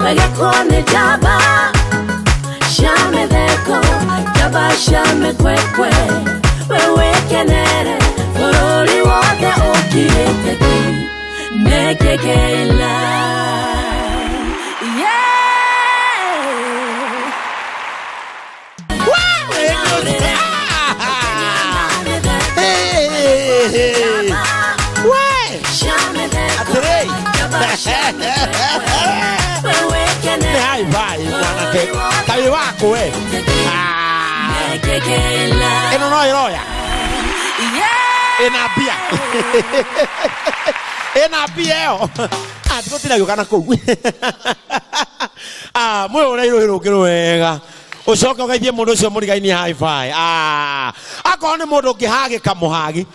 Wegekwo nĩ njamba cia mĩtheko, njamba cia mĩkwekwe. We wĩkenere bũrũri wothe ũkirĩte ki. Nĩkĩ kĩila? Yeah! Nĩ hai vai mwanake kaĩ waku we. Ah, ĩno no ĩroya ĩna mbia, ĩna mbia ĩyo. Ah, tigũtinda gĩũka na kũu. Ah, mwĩhũre irũhĩ rũngĩ rwega, ũcoke ũgeithie mũndũ ũcio mũrigainie high five. Ah, akorwo nĩ mũndũ ũngĩhagĩka, mũhagi.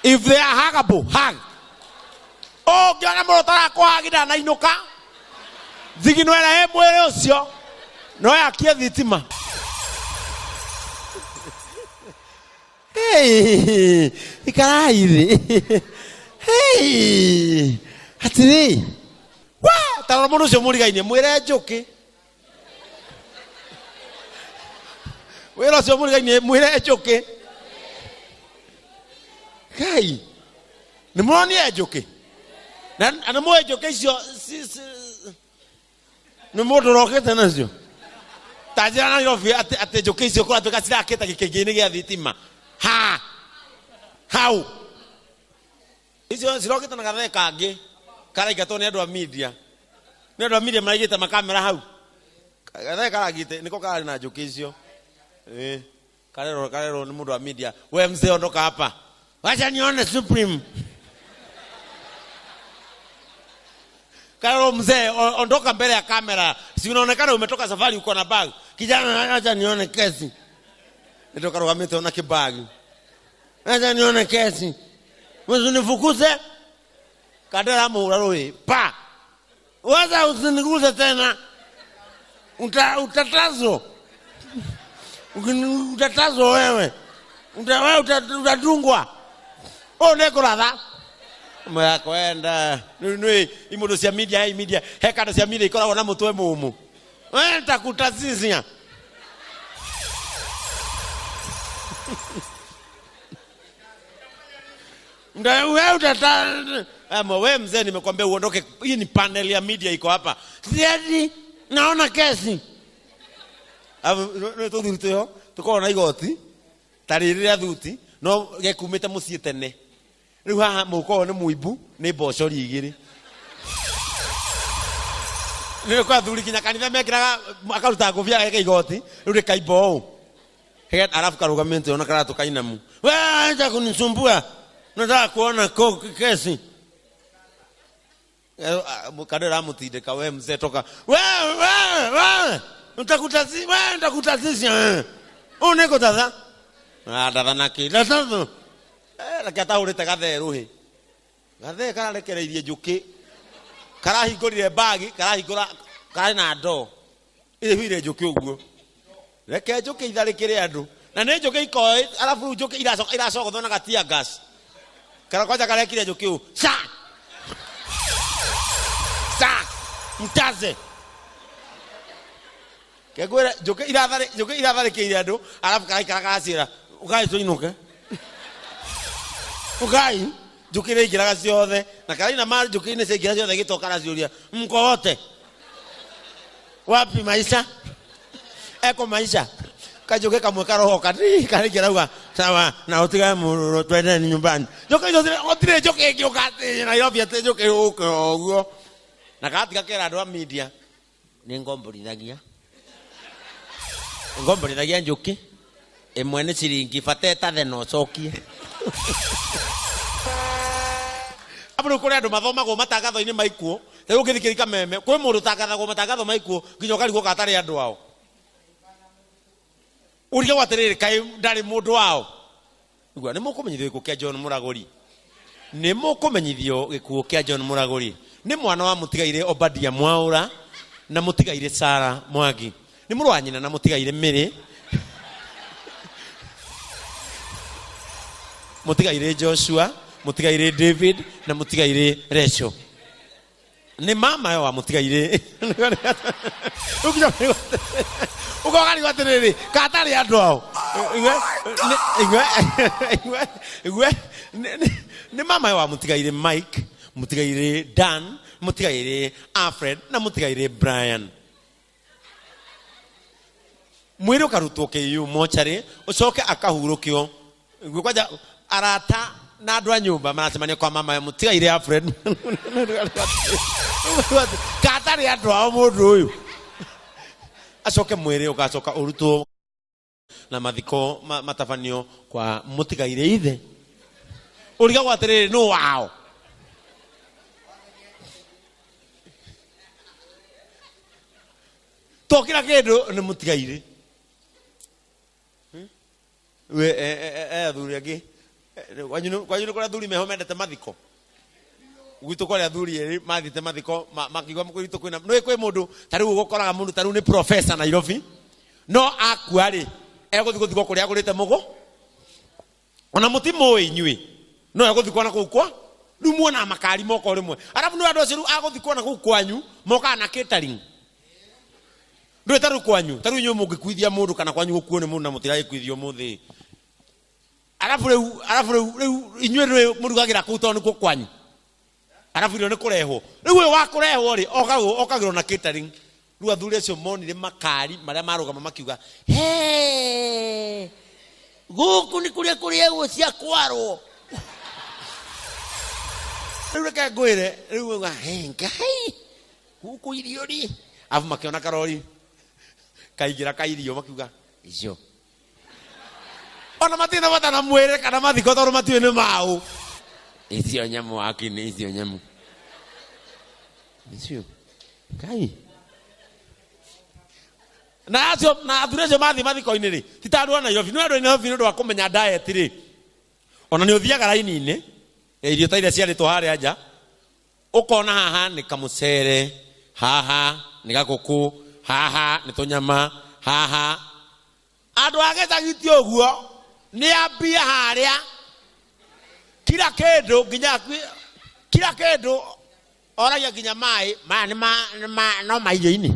If they are huggable, hug. Ũngĩona mũndũ ũtarakũhagi, ndanainũka thigino ĩrĩa ĩ mwĩrĩ ũcio no yakie thitima. Hey, ikarai thĩ. Hey, atĩrĩ wa tarora mũndũ ũcio mũrigainie, mwĩre njũkĩ. Wĩra ũcio mũrigainie, mwĩre njũkĩ. Ngai, nĩ mũronire njũkĩ? Na nĩ mũĩ njũkĩ icio nĩ mũndũ ũrokĩte nacio ta njĩra Nairobi atĩ njũkĩ icio kũratuĩka cirakĩte gĩkĩngĩ-inĩ gĩa thitima ha hau. Icio cirokĩte na gathee kangĩ karaingatwo nĩ andũ a media, nĩ andũ a media maraigĩte makamera hau. Gathee karagite nĩko kararĩ na njũkĩ icio. Ĩĩ, karerwo nĩ mũndũ wa media, "We mzee, ondoka hapa, wacha nione Supreme." Karerwo, "Mzee, ondoka mbele ya kamera, si unaonekana umetoka safari, uko na bag. Kijana, acha nione kesi." Ndio karugamĩte na kibagi, "Acha nione kesi, usinifukuze." Kadera muhura rũĩ pa, "Waza usiniguze tena, utatazwa. Utatazwa wewe, wewe utatungwa ũũ nĩ kũratha mwakwenda nĩ imũndũ cia media. Hei media, he kando cia media ikoragwo na mũtwe mũmũ. We nitakutasisia. Ndio wewe utata ama wewe mzee, nimekwambia uondoke. Hii ni panel ya media iko hapa. Siezi, naona kesi. Abu nĩ tũthuri twĩho tũkoragwo na igoti ta rĩrĩ rĩa thuti no gekumĩte mũciĩ tene. Rĩu haha mũhuko ũyũ nĩ mũimbu, nĩ mbocori igĩrĩ. Nĩ kwa athuri nginya kanitha mekĩraga, akaruta ngũbia ageka igoti rĩu rĩkaimba ũũ. Alafu karugamĩte ona karatũ kainamu. "We acha kunisumbua, nataka kuona kesi." Kadera amutindĩka, "We mzee, toka we, we, we nitakutasi, we nitakutasisia wewe ũũ nĩ ngũtatha." Ah, ndatha na kĩ ndathatho. Reke atahũrĩte gathee rũhĩ, gathee kararekereirie njũkĩ, karahingũrire mbagi, karahingũra karĩ na ndoo ĩhuire njũkĩ ũguo. Reke njũkĩ itharĩkĩre andũ na nĩ njũkĩ ikoĩ, arabu rĩu njũkĩ iracoka iracogothwo na gatia gas kara kwanja karekire njũkĩ ũũ sa sa mtaze kengwĩre njũkĩ iratharĩ njũkĩ iratharĩkĩire andũ, arabu karaikara karacira, "Ũkai tũinũke, ũkai." Njũkĩ iraingĩraga ciothe na karaina ma njũkĩ-inĩ ciaingĩra ciothe gĩto karaciũria, "Mko wote wapi? Maisha eko maisha." Kanjũkĩ kamwe karohoka karaingĩra rauga, "Sawa, na ũtigane mũrũrũ, twendeni nyumbani." Njũkĩ icio gũtirĩ njũkĩ ĩngĩũka atĩ Nairobi atĩ njũkĩ yũke o ũguo na karatiga kera andũ a media, "Nĩ ngomborithagia, ngomborithagia njũkĩ ĩmwe nĩ ciringi bata ĩtathe na ũcokie." Abu rĩu kũrĩ andũ mathomagwo matangatho-inĩ ma ikuũ. Ta rĩu ũngĩthikĩrĩria Kameme, kwĩ mũndũ ũtangathagwo matangatho ma ikuũ nginya ũkarigwo kana atarĩ andũ ao. Ũrigagwo atĩrĩrĩ, kaĩ ndarĩ mũndũ wao? Igua, nĩ mũkũmenyithio gĩkuũ kĩa John Mũragũri. Nĩ mũkũmenyithio gĩkuũ kĩa John Mũragũri. Nĩ mwana wa mũtigairĩ Obadia Mwaũra na mũtigairĩ Sara Mwangi. Nĩ mũrũ wa nyina na mũtigairĩ Mĩrĩ, mũtigairĩ Joshua, mũtigairĩ David na mũtigairĩ Rachel. Nĩ mama yo wa mũtigairĩ. Ũkogarigwo atĩrĩrĩ, katarĩ andũ ao. Igue, igue, igue, igue, nĩ mama yo wa mũtigairĩ Mike, mũtigairĩ Dan, mũtigairĩ Alfred na mũtigairĩ Brian. Mwĩrĩ ũkarutwo KU mocarĩ, ũcoke akahurũkio. Igue kwanja arata na andũ a nyũmba maracemania kwa mama yo mũtigairĩ Alfred. Katarĩ andũ ao mũndũ ũyũ. Acoke mwĩrĩ ũgacoka ũrutwo na mathiko matabanio kwa mũtigairĩ ithe. Ũrigagwo atĩrĩrĩ, nũ wao? To kila kĩndũ nĩ mũtigairĩ. We, athuri angĩ kwanyu nĩ kũrĩ athuri meho mendete mathiko. Gwitũ kwarĩ athuri erĩ mathiĩte mathiko makiuga gwitũ kwĩna nĩ kwĩ mũndũ ta rĩu ũkoraga mũndũ ta rĩu nĩ professor Nairobi no akua rĩ egũthiĩ gũthikwo kũrĩa agũrĩte mũgũ ona mũtimũĩ inyuĩ no egũthikwo na kũu kwa rĩu muonaga makari moka o rĩmwe arabu nĩ andũ acio rĩu agũthikwo na kũu kwanyu mokaga na catering ndũĩ ta rĩu kwanyu ta rĩu inyuĩ mũngĩkuithia mũndũ kana kwanyu gũkuo nĩ mũndũ na mũtiragĩkuithio ũmũthĩ arabu rĩu arabu rĩu rĩu inyuĩ nĩ mũrugagĩra kũu tondũ nĩkuo kwanyu arabu irio nĩ kũrehwo rĩu ũyũ wa kũrehwo rĩ okagwo okagĩrwo na catering rĩu athuri acio monire makari marĩa marũgama makiuga he gũkũ nĩ kũrĩa kũrĩagwo cia kwarwo rĩu reke ngwĩre rĩu auga he ngai gũkũ irio rĩ arabu makĩona karori kaingĩra ka irio makiuga icio ona matirĩ na bata na mwĩrĩ kana mathiko tondũ matiũĩ nĩ maũ icio nyamũ akini icio nyamũ icio ngai na acio na athuri acio mathiĩ mathiko-inĩ rĩ ti ta andũ a Nairobi nĩ andũ a Nairobi nĩ ũndũ wa kũmenya diet rĩ ona nĩ ũthiaga raini-inĩ ya irio ta iria ciarĩtwo harĩa nja ũkona haha nĩ kamũcere haha nĩ gakũkũ haha nĩ tũnyama haha andũ a gĩcagi ti ũguo nĩ ambia harĩa kila kĩndũ nginya kila kĩndũ oragia nginya maĩ maya nĩ ma, nĩ ma, no ma irio-inĩ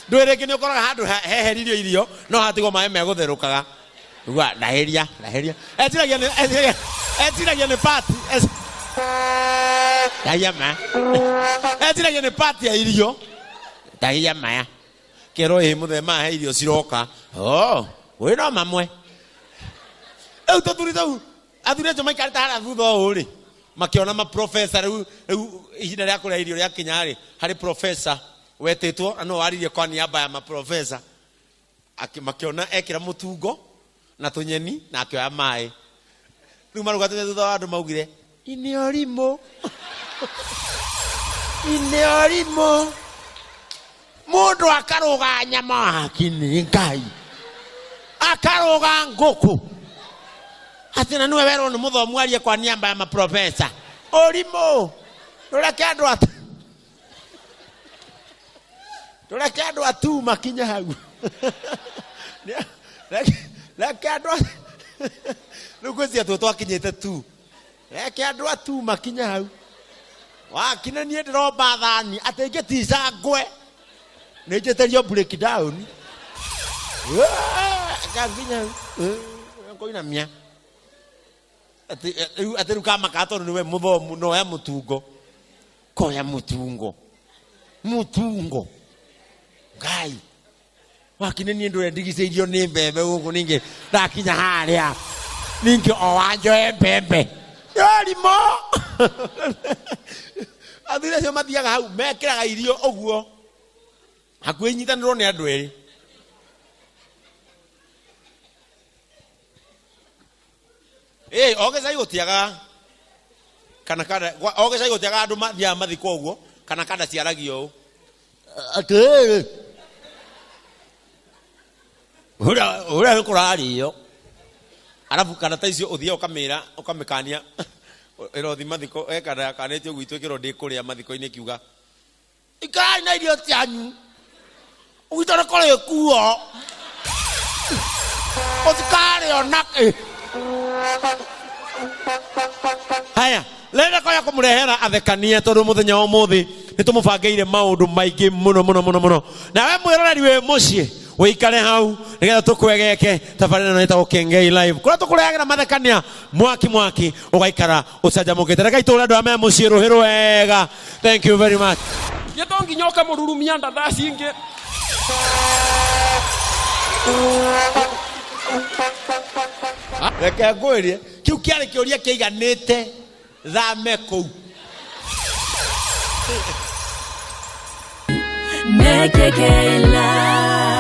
ndũĩ rĩngĩ nĩ ũkoraga handũ heheririo irio no hatigwo maĩ megũtherũkaga Gua ndahĩria ndahĩria etiragia nĩ etiragia etiragia nĩ pati ndahia maya etiragia nĩ pati ya irio ndahia maya kerwo ĩ mũthee he irio ciroka oh wĩ no mamwe rĩu tũthuri tũu athuri acio maikarĩte harĩa thutha ũũ rĩ makĩona maprofesa rĩu rĩu ihinda rĩa kũrĩa irio rĩakinya rĩ harĩ profesa wetĩtwo na no waririe kwa niaba ya maprofesa Makĩona ekĩra mũtungo na tũnyeni na akĩoya maĩ rĩu marũgatĩte thutha wa andũ maugire inĩ ũrimũ inĩ ũrimũ mũndũ akarũga nyama hakini ngai akarũga ngũkũ atĩ na nĩwe werwo nĩ mũthomu arie kwa niamba ya maprofesa ũrimũ rũreke andũ ata Reke andũ atu makinye hau. Reke andũ rĩu ngwĩciria tuo twakinyĩte tu. Reke andũ atu makinye hau. Wakine niĩ ndĩromba thani atĩ ingĩtica ngwe nĩ njĩtĩrio break down. Ngakinya hau ngũinamia. Atĩ rĩu kamaka tondũ nĩwe mũthomu noya mũtungo. Koya mũtungo. Mũtungo. Ngai. Wakine niĩ ndũre ndigicĩirio nĩ mbembe gũkũ ningĩ ndakinya harĩa. Ningĩ o wanjoe mbembe. Yorimũ. Athuri acio mathiaga hau mekĩraga irio ũguo. Hakuhĩ inyitanĩrwo nĩ andũ erĩ. Ĩ, o gĩcagi gũtiagaga kana kanda o gĩcagi gũtiagaga andũ mathiaga mathiko ũguo kana kanda ciaragio ũũ atĩrĩrĩ ũrĩa ũrĩa nĩ kũrarĩo arabu kana ta icio ũthiaga ũkamĩra ũkamĩkania ĩrothi mathiko he kanda yakanĩtio gwitũ ĩkĩrwo ndĩkũrĩa mathiko-inĩ ĩkiuga ikarai na irio cianyu gwitũ nĩ kũrĩ kuo ũtikarĩo na kĩ haya rĩrĩa koya kũmũrehera athekania tondũ mũthenya wa ũmũthĩ Nĩ tũmũbangĩire maũndũ maingĩ mũno mũno mũno mũno. Nawe mwĩroreri wĩ mũciĩ wĩikare hau nĩgetha tũkwegeke tabarĩra ĩno ĩtagwo Kengei Live, kũrĩa tũkũrehagĩra mathekania mwaki mwaki, ũgaikara ũcanjamũkĩte. Reke itũre andũ arĩa me mũciĩ rũhĩ rwega. Thank you very much. Gä to nginya å kamå rurumia ndatha cingä. Reke ngwĩrie, kĩu kĩarĩ kĩũria kĩiganĩte thame kũu. Make it live.